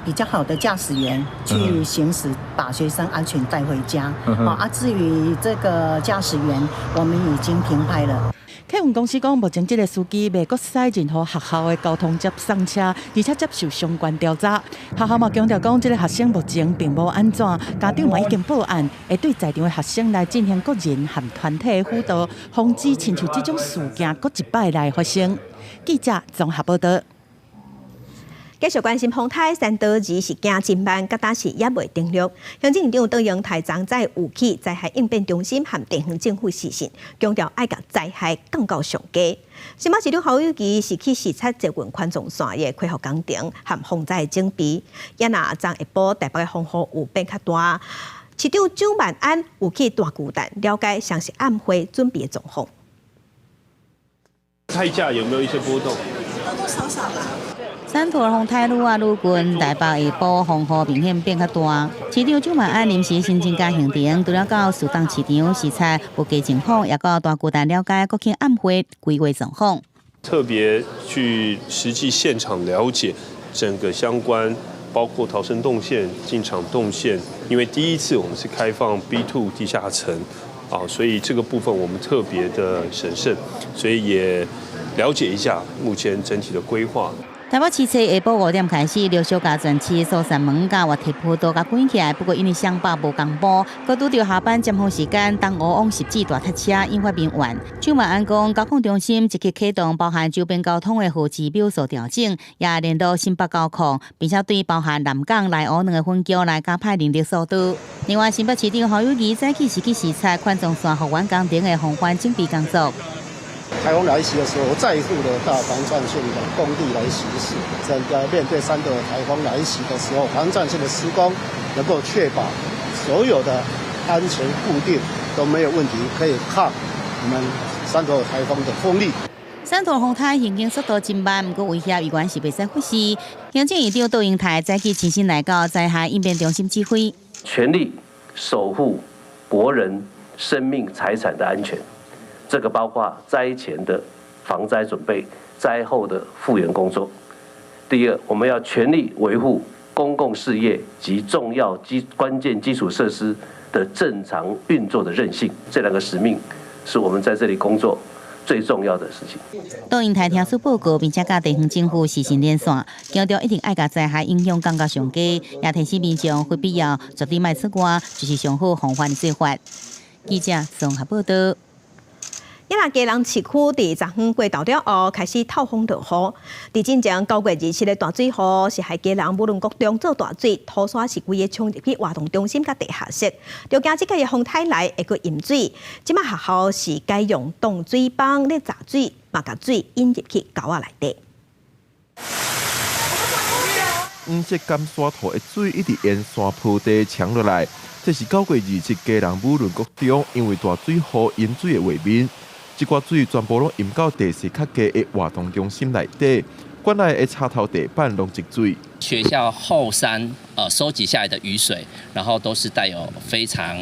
比較好的駕駛員去行駛，把學生安全帶回家。啊，至於這個駕駛員，我們已經停派了。客運公司講，目前這个司機袂閣駛任何學校的交通接送車，而且接受相關調查。學校嘛強調講，這个學生目前並無按怎，家長嘛已經報案，會對在場的學生來進行個人和團體的輔導，防止親像這種事件閣一擺來發生。記者綜合報道。繼續關心風颱，山多二是行真慢，佮當時猶未登陸。行政院長卓榮泰昨早有去災害應變中心和地方政府視訊，強調愛共災害降到上低。新北市長侯友宜是去視察捷運環狀線的恢復工程和防災準備。也若昨下晡台北的風雨有變較大，市長蔣萬安有去大巨蛋了解雙十晚會準備的狀況。菜價有沒有一些波動？多多少少啦。三坨風颱愈來愈近，台北下晡風雨明顯變較大。市長蔣萬安臨時新增加行程，除了到樹洞市場視察物價情況，也到大巨蛋了解國慶晚會規劃狀況。特別去實際現場了解整個相關，包括逃生動線、進場動線，因為第一次我們是開放 B2 地下層，啊，所以這個部分我們特別的審慎，所以也了解一下目前整體的規劃。台北市下晡5點開始，陸續共全市疏散門佮活體坡道共關起來。不過因為雙北無公布，閣拄著下班尖峰時間，東湖往十字大塞車，引發民怨。蔣萬安講，交控中心積極啟動包含周邊交通的號誌表數調整，也聯絡新北交控，並且對包含南港、內湖兩个分局來加派人力疏導。另外，新北市長侯友宜早起是去視察環狀線復原工程的防範準備工作。颱風來襲的時候，我再度的到防戰線的工地來巡視。整個面對三個颱風來襲的時候，防戰線的施工能夠確保所有的安全固定都沒有問題，可以抗我們三個颱風的風力。三坨風颱行進速度真慢，毋過威脅依然是袂使忽視。行政院長卓榮泰早起親身來到災害應變中心指揮，全力守護國人生命財產的安全。這個包括災前的防災準備、災後的復原工作。第二，我們要全力維護公共事業及重要基關鍵基礎設施的正常運作的韌性。這兩個使命是我們在這裡工作最重要的事情。卓榮泰聽取報告，並且佮地方政府視訊連線，強調一定愛共災害影響降到上低，也提醒民眾非必要絕對莫出外，就是上好防範的做法。記者綜合報道。也若基隆市區佇昨昏過晝了後開始透風落雨，佇進前9月27的大水雨是害基隆武崙國中做大水，土沙是規个衝入去活動中心佮地下室，就驚這個風颱來會閣淹水。這馬學校是改用擋水枋咧閘水，嘛共水引入去溝仔內底。黃色甘沙塗的水一直沿山坡地衝落來，這是9月27基隆武崙國中因為大水雨淹水的畫面。這寡水全部攏淹到地勢較低的活動中心內底，館內的插頭地板攏積水。學校後山收集下來的雨水，然後都是帶有非常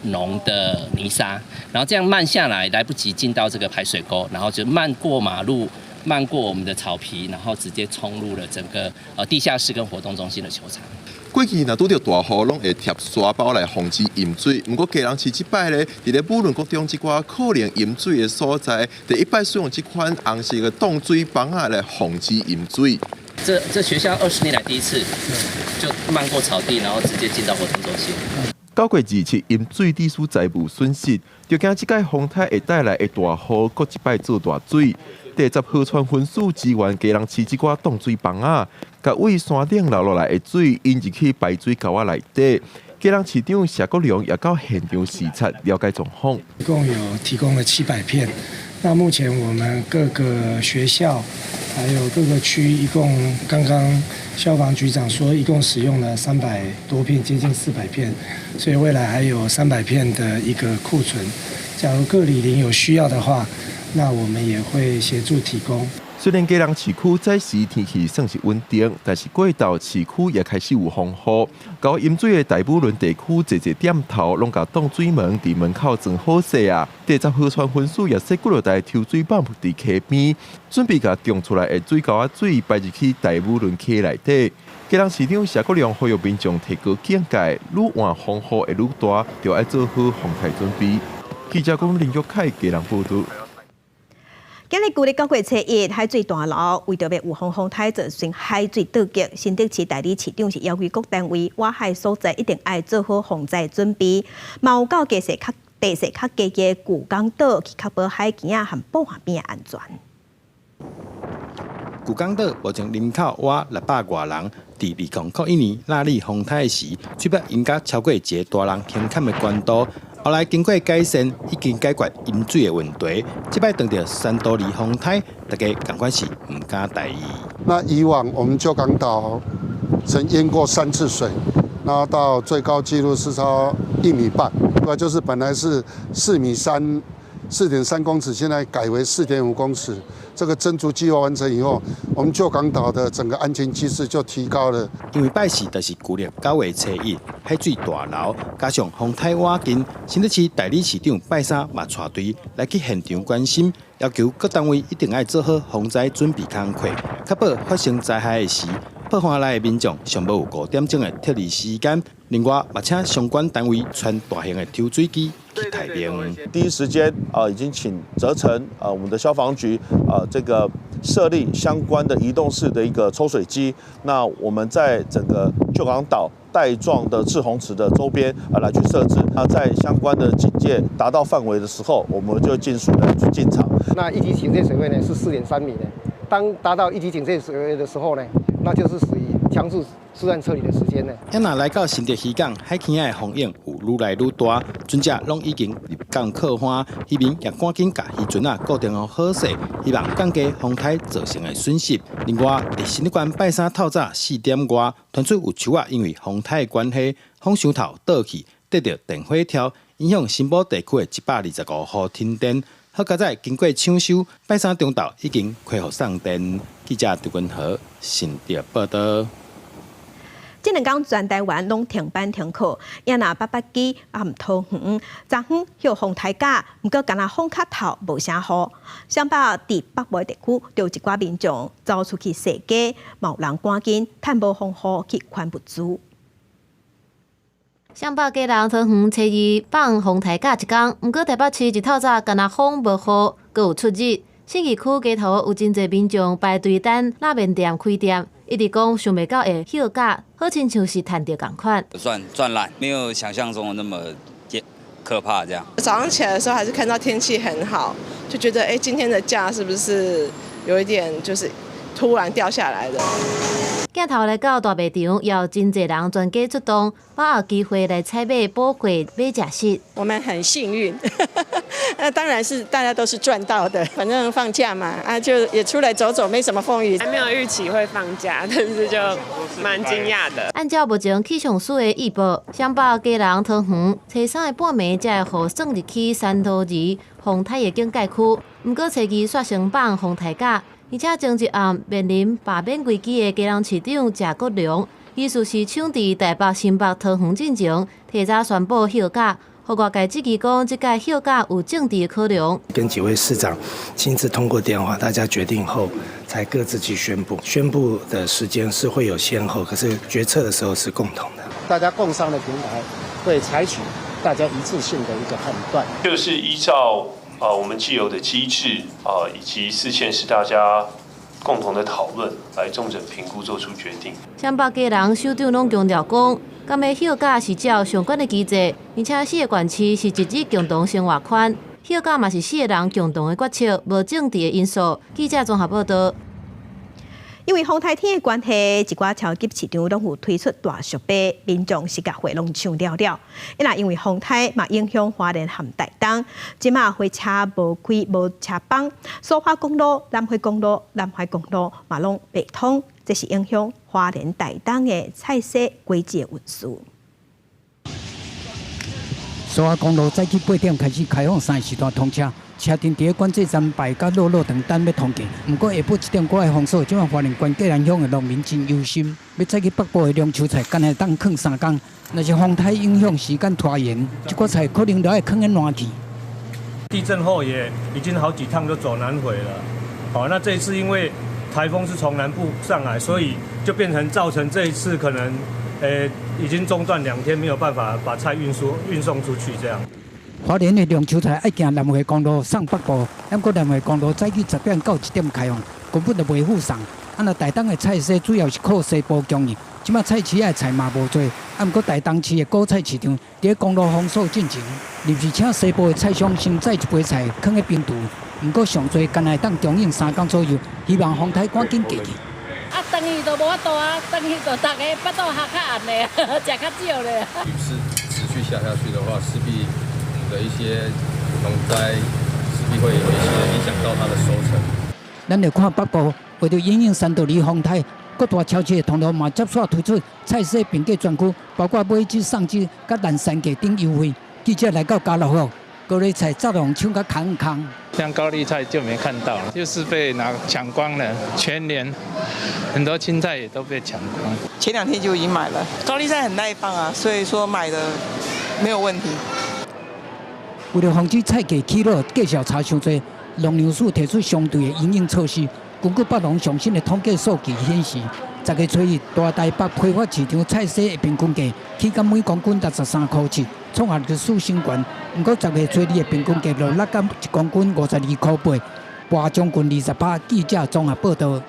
濃的泥沙，然後這樣漫下來，來不及進到這個排水溝，然後就漫過馬路，漫過我們的草皮，然後直接衝入了整個地下室跟活動中心的球場。過去若拄著大雨，攏會貼沙包來防止淹水。毋過基隆市這擺咧，佇咧武崙國中這寡可能淹水的所在，第一擺使用這款紅色的擋水枋仔來防止淹水。這學校20年來第一次就漫過草地，然後直接進到活動中心。9月27淹水，致使財物損失，就驚這擺風颱會帶來的大雨，閣一擺做大水。第十河川分署支援基隆市這寡擋水枋仔，共位山頂流落來的水引入去排水溝仔內底。基隆市長謝國樑也到現場視察，了解狀況。一共有提供了700片。那目前我們各個學校還有各個區，一共剛剛消防局長說，一共使用了300多片，接近400片，所以未來還有300片的一個庫存。假如各里鄰有需要的話，那我們也會協助提供。雖然基隆市區這時天氣算是穩定，但是過晝市區也開始有風雨。到淹水的大武崙地區，濟濟店頭攏共擋水門佇門口裝好勢啊！第十河川分署也設幾落台抽水泵佇溪邊，準備共漲出來的水溝仔水排入去大武崙溪內底。基隆市長謝國樑呼籲民眾提高警覺，愈晚風雨會愈大，就愛做好防台準備。記者講林玉凱基隆報導。今日舊曆9月1，海水大樓為著欲預防風颱造成海水倒激，新竹市代理市長是要求各單位倚海所在一定愛做好防災準備，嘛有到地勢較低的舊港島去確保海墘仔和埔岸邊的安全。舊港島目前林口倚600外人，佇2001年納莉風颱時，水捌淹甲超過一个大人胸坎的懸度。後來經過改善，已經解決淹水的問題。這擺碰著山多里風颱，大家仝款是毋敢大意。那以往我們舊港島曾淹過三次水，那到最高紀錄是超1.5米，對，就是本來是4米3。4.3公尺，現在改為4.5公尺。這個增築計劃完成以後，我們舊港島的整個安全機制就提高了。因為拜四就是舊曆9月初1，海水大流，加上風颱倚近，新竹市代理市長拜三嘛帶隊來去現場關心，要求各單位一定愛做好防災準備工課，確保發生災害的時，破岸內的民眾上無有5點鐘的撤離時間。另外，嘛請相關單位傳大型的抽水機去待命。第一時間啊，已經請責成啊，我們的消防局啊，這個設立相關的移動式的一個抽水機。那我們在整個舊港島帶狀的滯洪池的周邊啊，來去設置。那在相關的警戒達到範圍的時候，我們就盡速的去進場。那一級警戒水位呢是4.3米的，當達到一級警戒水位的時候呢，那就是屬於強制疏散撤離的時間呢。啊若來到新竹漁港，海墘仔的風湧有愈來愈大，船隻攏已經入港靠岸，漁民也趕緊共漁船仔固定予好勢，希望降低風颱造成的損失。另外，佇新竹縣拜三透早4點外，傳出有樹仔因為風颱的關係，風傷透倒去，硩著電火柱，影響新埔地區的125戶停電。好佳哉經過搶修，拜三中晝已經恢復送電。記者張君和新竹報道。這兩工全台灣攏停班停課，也若八八基啊毋桃園，昨昏予風颱假，毋過敢若風較透，無啥雨。雙北佇北部地區，就有一寡民眾走出去踅街，嘛有人趕緊趁無風雨去款物資。雙北基隆桃園初二放風颱假一工，毋過台北市一透早敢若風無雨，閣有出日。信義區街頭有真濟民眾排隊等拉麵店開店，一直講想袂到會歇假，好親像是趁著仝款。算賺爛，沒有想象中的那麼可怕。這樣。早上起來的時候，還是看到天氣很好，就覺得今天的假是不是有一點就是突然掉下來的？鏡頭來到大賣場，也有真濟人全家出動，把握機會來採買補貨買食食。我們很幸運，那當然是大家都是賺到的。反正放假嘛，啊就也出來走走，沒什麼風雨。還沒有預期會放假，但是就蠻驚訝的。按照目前氣象署的預報，雙北基隆桃園初三的半暝才會予算入去山多二風颱的警戒區。毋過初二煞先放風颱假。而且前一暗面臨罷免危機的基隆市長謝國樑，藝術市場佇台北、新北、桃園進前提早宣布歇假，予外界質疑講這屆歇假有政治考量。跟幾位市長親自通過電話，大家決定後才各自去宣布。宣布的時間是會有先後，可是決策的時候是共同的。大家共商的平台會採取大家一致性的一個判斷，就是依照啊，我們既有的機制啊，以及四縣市大家共同的討論，來綜整評估，做出決定。雙北基隆首長攏強調講，敢欲歇假是照相關的機制，而且四個縣市是一日共同生活圈，歇假嘛是四個人共同的決策，無政治的因素。記者綜合報道。因為風颱天的關係，一寡超級市場攏有推出大俗賣，民眾是共貨攏搶了了。啊，因為風颱嘛影響花蓮和台東，這馬火車無開無車班，蘇花公路、南迴公路、南海公路嘛攏袂通，這是影響花蓮台東的菜蔬果子的運輸。蘇花公路早起8點開始開放三個時段通車，車陣佇管制站排甲落落長等欲通過。毋過下晡7點過來封鎖，這馬花蓮縣嘉南鄉的農民真憂心，欲載去北部的龍樹菜，干焦會當囥3工。若是風颱影響時間拖延，這寡菜可能都愛囥咧爛去。地震後也已經好幾趟都走南迴了，好，那這一次因為颱風是從南部上來，所以就變成造成這一次可能，已經中斷2天，沒有辦法把菜運輸運送出去，這樣。花蓮的龍樹菜愛行南迴公路送北部，毋過南迴公路早起10點到1點開放，根本就袂赴送。啊，若台東的菜市主要是靠西部供應，這馬菜市仔的菜嘛無濟，啊，毋過台東市的果菜市場佇咧公路封鎖進前，臨時請西部的菜商先載一批菜囥佇冰櫥，毋過上濟干焦會當供應3工左右，希望風颱趕緊過去。啊，轉去都無法度啊，轉去就逐个腹肚較較暗咧，食較少咧。雨勢持續下下去的話，勢必的一些農災勢必會有一些影響到它的收成。咱來看北部，為著因應山多里風颱，各大超市的通路嘛接續推出菜市平價專區，包括買一送一、佮攔三價等優惠。記者來到家樂福，高麗菜早攏搶甲空空。像高麗菜就沒看到了，就是被拿搶光了，全聯很多青菜也都被搶光。前兩天就已經買了，高麗菜很耐放啊，所以說買的沒有問題。為了防止菜價起落，價數差傷濟，農糧署提出相對的因應措施。根據北農上新的統計數據顯示，10月初一大台北批發市場菜市的平均價起到每公斤63.7塊，創下歷史新高。毋過10月初二的平均價落落到1公斤52.8塊，跋將近20%。記者綜合報導。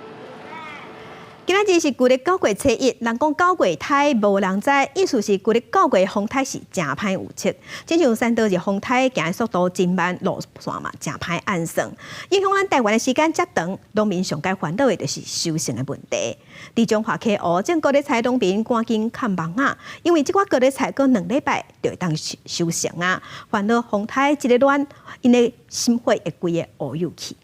今仔日是舊曆9月初一，人講九月颱無人知，意思是舊曆九月風颱是誠歹預測。親像山多日風颱行的速度真慢，路線嘛誠歹按算，影響咱台灣的時間遮長，農民上蓋煩惱的就是收成的問題。佇彰化溪湖種高麗菜農民趕緊崁網仔，因為這寡高麗菜閣兩禮拜就會當收成啊，煩惱風颱一个亂，𪜶的心血會規个烏有去。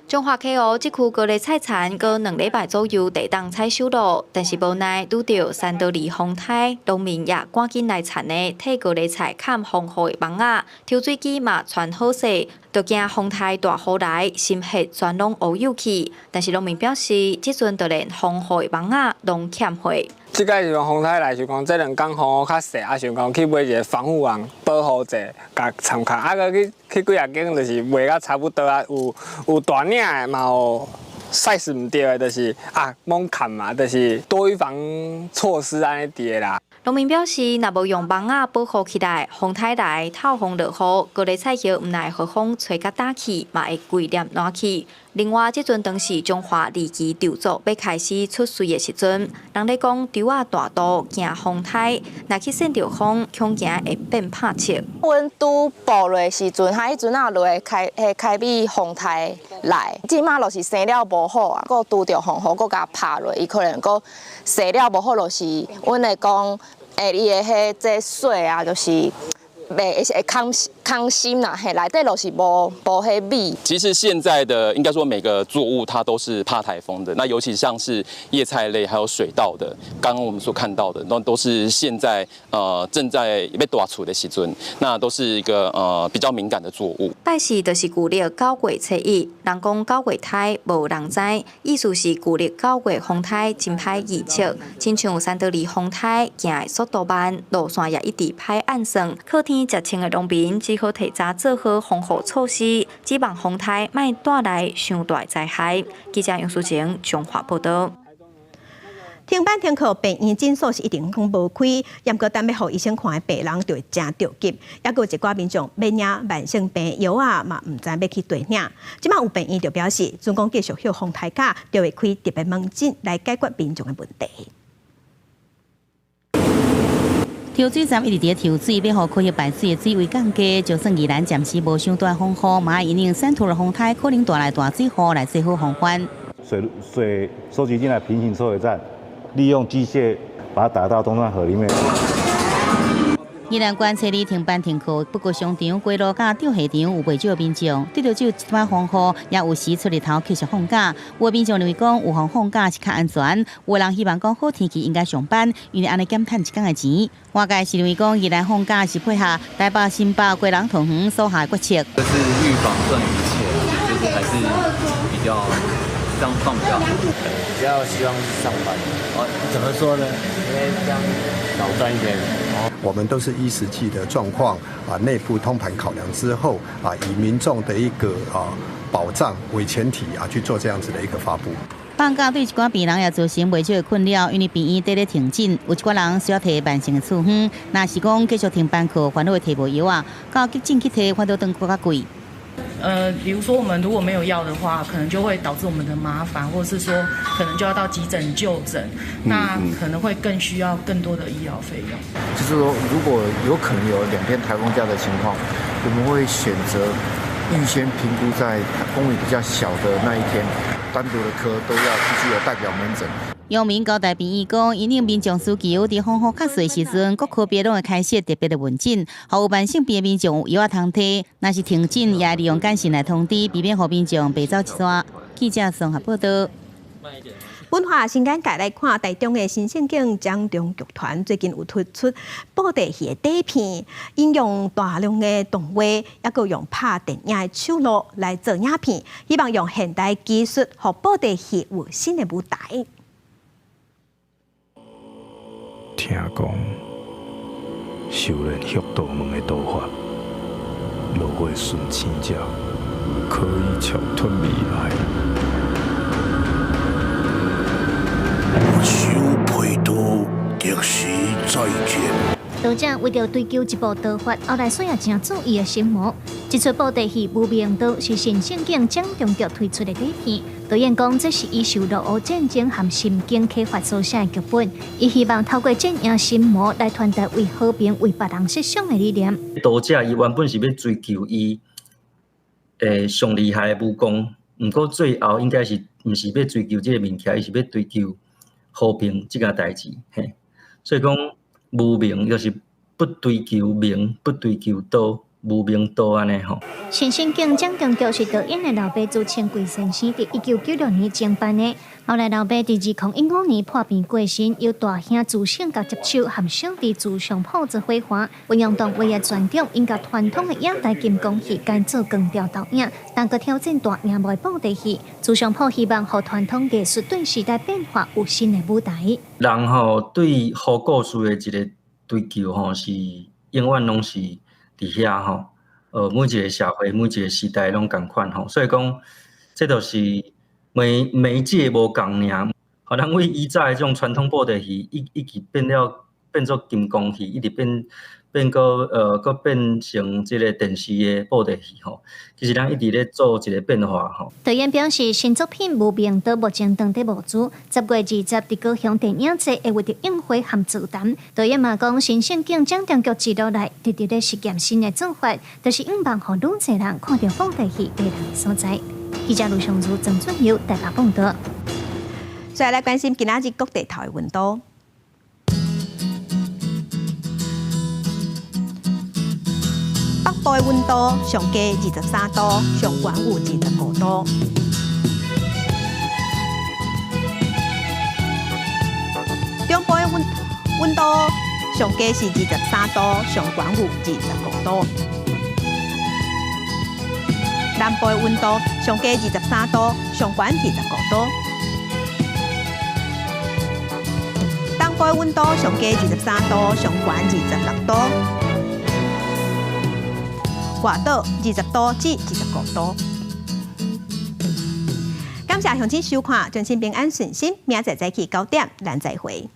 彰化溪湖這區高麗菜田，閣兩禮拜左右就會當採收囉，但是無奈拄著山多里風颱，農民也趕緊來田的替高麗菜崁防雨的網仔，抽水機嘛穿好勢，就驚風颱大雨來，心血全攏烏有去。但是農民表示，這陣就連防雨的網仔攏欠貨。這擺是講風颱來，是講這兩工風雨較細，啊想講去買一个防護網保護者，共參較，啊閣去去幾仔間就是賣甲差不多啊，有大領的嘛有 size 毋對的，就是啊罔崁嘛，就是多預防措施按呢佇的啦。農民表示，若無用網仔保護起來，風颱來透風落雨，高麗菜葉毋但會予風吹甲焦去，嘛會規粒爛去。另外，這陣當是彰化二期稻作欲開始出穗的時陣，人咧講稻仔大肚驚風颱，若去扇著風，恐驚會變拍粟。阮拄播落的時陣，彼彼陣仔落開彼開始風颱來，這馬就是生了無好啊，閣拄著風雨，閣共拍落，伊可能閣生了無好，就是阮會講，伊的彼這穗啊，就是袂會空空心啦，嘿，內底就是無彼米。其實現在的應該說每個作物它都是怕颱風的，那尤其像是葉菜類還有水稻的，剛剛我們所看到的，那都是現在正在欲大出的時陣，那都是一個比較敏感的作物。拜四就是舊曆9月初一，人講九月颱無人知，意思是舊曆九月風颱真歹預測，親像山多里風颱行的速度慢，路線也一直歹按算，靠天食穿的農民只好提早做好防護措施，指望風颱莫帶來傷大災害。記者楊淑晴彰化報導。停班停課，病院診所是一定攏無開，毋過等欲予醫生看的病人就會誠著急，猶閣有一寡民眾欲領慢性病藥啊，嘛毋知欲去佗領。這馬有病院就表示，準講繼續歇風颱假，就會開特別門診來解決民眾的問題。抽水站一直佇咧抽水，欲予科學排水的水位降低。就算宜蘭暫時無傷大風雨，嘛因應山圖的風颱可能帶來大水雨來做好防範。水收集進來平行抽水站，利用機械把它打到東山河裡面。宜蘭縣初二停班停課，不過商場、街路佮釣蝦場有袂少民眾，對著這一擺風雨，也有時出日頭繼續放假。有民眾認為講有予放假是較安全，有人希望講好天氣應該上班，因為按呢減趁一工的錢。外界是認為講宜蘭放假是配合台北、新北、基隆、桃園所下的決策。這是預防勝於一切，就是還是比較這樣放比較好。比較希望是上班。哦，怎麼說呢？因為這樣少賺一點。我們都是依實際的狀況啊，內部通盤考量之後啊，以民眾的一個啊保障為前提啊，去做這樣子的一個發布。放假對一寡病人也造成袂少的困擾，因為病院佇咧停診，有一寡人需要提慢性的處方，若是講繼續停班課，煩惱會提無藥啊，到急診去提，反倒轉閣較貴。比如說我們如果沒有藥的話，可能就會導致我們的麻煩，或者是說可能就要到急診就診，那可能會更需要更多的醫療費用。就是說，如果有可能有2天颱風假的情況，我們會選擇預先評估在風雨比較小的那一天，單獨的科都要必須有代表門診。陽明交大病院講，因應民眾需求，佇風雨較細時陣，各科別攏會開設特別的門診，予有慢性病的民眾有藥仔通提，若是停診，也會利用簡訊來通知，避免予民眾白走一逝。記者綜合報道。文化新簡介來看，台中的新盛景掌中劇團最近有推出布袋戲的短片，引用大量的動畫，抑閣用拍電影的手路來做影片，希望用現代技術，予布袋戲有新的舞台。聽講，修煉血道門的道法，落花順生者可以超脫未來。我手佩刀，即時再見。道者為著追求一部刀法，後來需要誠注意的心魔。這齣布袋戲《無名刀》是新盛景掌中劇推出的短片。導演講，這是伊受俄烏戰爭和心境啟發所寫的劇本。伊希望透過戰贏心魔來傳達為和平、為別人設想的理念。道者伊原本是欲追求伊上厲害的武功，毋過最後應該是毋是欲追求這個物件，伊是欲追求和平這件代誌。嘿，所以講無名就是不追求名，不追求刀。無名刀按呢吼。新盛景掌中劇是導演的老爸朱清貴先生佇1996年創辦的。後來老爸佇2015年破病過身，由大兄朱勝甲接手，和小弟朱尚普做伙伴，運用動畫的傳統，𪜶共傳統的影台金剛戲改做光雕導演，但閣挑戰大螢幕的布袋戲。朱尚普希望予傳統藝術對時代變化有新的舞台。人吼對好故事的一個追求吼，是永遠攏是佇遐吼，每一個社會、每一個時代攏仝款吼，所以講，這就是媒介無仝爾。予咱為以早的這種傳統布袋戲，一直變了變做金光戲，一直變變閣閣變成這個電視的布袋戲吼。其實咱一直咧做一個變化吼。導演表示，新作品《無名刀》目前正佇募資，10月20佇高雄電影節會為著映會和座談。導演嘛講，新盛景掌中劇一路來，直直咧實驗新的做法，就是向望予愈濟人看著布袋戲迷人的所在。記者盧尚如、曾俊佑台北報導。再來關心今仔日各地頭的溫度。北部的溫度上低23度，上懸有25度。中部的溫度上低是23度，上懸有25度。南部的溫度上低23度，上懸25度。東部的溫度上低23度，上懸26度。外島20度至25度。感謝鄉親收看，祝親平安順心，明仔載早起9點，咱再會。